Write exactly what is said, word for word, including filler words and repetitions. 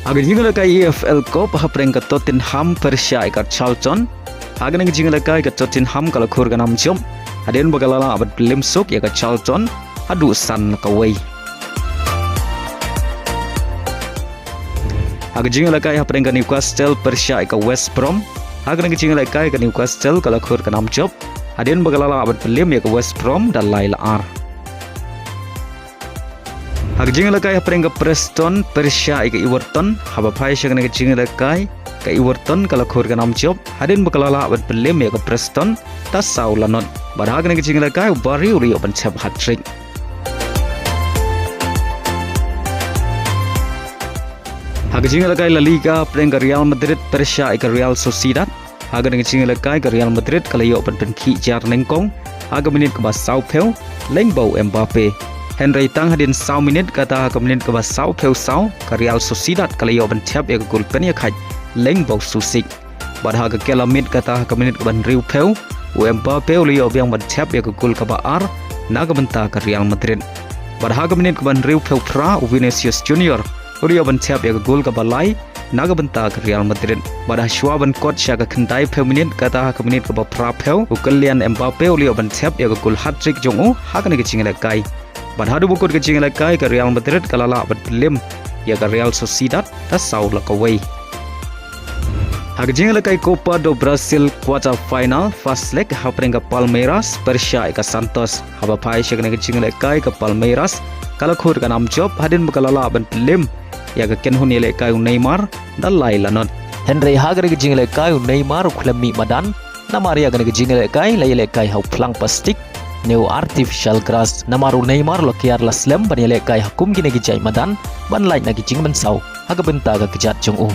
Ha ka jingïalehkai E F L Cup hapdeng ka Tottenham pyrshah ïa ka Charlton. Ha kane ka jingïalehkai ka Tottenham ka la khur ka nam jop hadien ba ka la lah ban pynlem suk ïa ka Charlton haduh san la ka wei. Ha ka jingïalehkai hapdeng ka Newcastle pyrshah ïa ka West Brom. Ha kane ka jingïalehkai ka Newcastle ka la khur ka nam jop hadien ba ka la lah ban pynlem ïa ka West Brom da lai la ar. Ha ka jingïalehkai hapdeng ka Preston pyrshah ïa ka Everton, haba phai sha kane ka jingïalehkai ka Everton ka la khur ka nam jop hadien ba ka la lah ban pynlem ïa ka Preston da saw la not. Bad ha kane ka jingïalehkai u Barry u la ïoh ban thep hat-trick. Ha ka jingïalehkai La Liga hapdeng ka Real Madrid pyrshah ïa ka Real Sociedad. Ha kane ka jingïalehkai ka Real Madrid ka la ïoh ban pynkhih jar nyngkong ha ka minit kaba sawphew lyngba u Mbappe. Hynrei tang hadien saw minit kata ha ka minit kaba sawphew saw ka Real Sociedad ka la ïoh ban thep ïa ka gol pynïakhaid lyngba u Susic. Bad ha ka kylla miet kata ha ka minit kaba hynriewphew u Mbappe u la ïoh biang ban thep ïa ka gol kaba ar na ka bynta ka Real Madrid. Bad ha ka minit kaba hynriewphew phra u Vinicius Junior u la ïoh ban thep ïa ka gol kaba lai na ka bynta ka Real Madrid. Bad ha shuwa ban kot sha ka khyndaiphew minit kata ha ka minit kaba phraphew u Kylian Mbappe u la ïoh ban thep ïa ka gol hat-trick jong u ha kane ka jingïalehkai. Bad haduh ba kut ka jingïalehkai ka Real Madrid ka la lah ban pynlem ïa ka Real Sociedad da saw la ka wei. Ha ka jingïalehkai Copa do Brasil quarter final first leg hapdeng ka Palmeiras pyrshah ïa ka Santos. Haba phai sha kane ka jingïalehkai ka Palmeiras ka la khur ka nam jop hadien ba ka la lah ban pynlem ïa ka kynhun ïalehkai u Neymar da lai la not. Hynrei ha kane ka jingïalehkai u Neymar u khlem mih madan namar ïa kane ka jingïalehkai la ïalehkai ha u phlang plastik ne u artificial grass. Namar u Neymar u la kiar la slem ban ïalehkai ha kum kine ki jait madan ban lait na ki jingmynsaw ha ka bynta ka kjat jong u.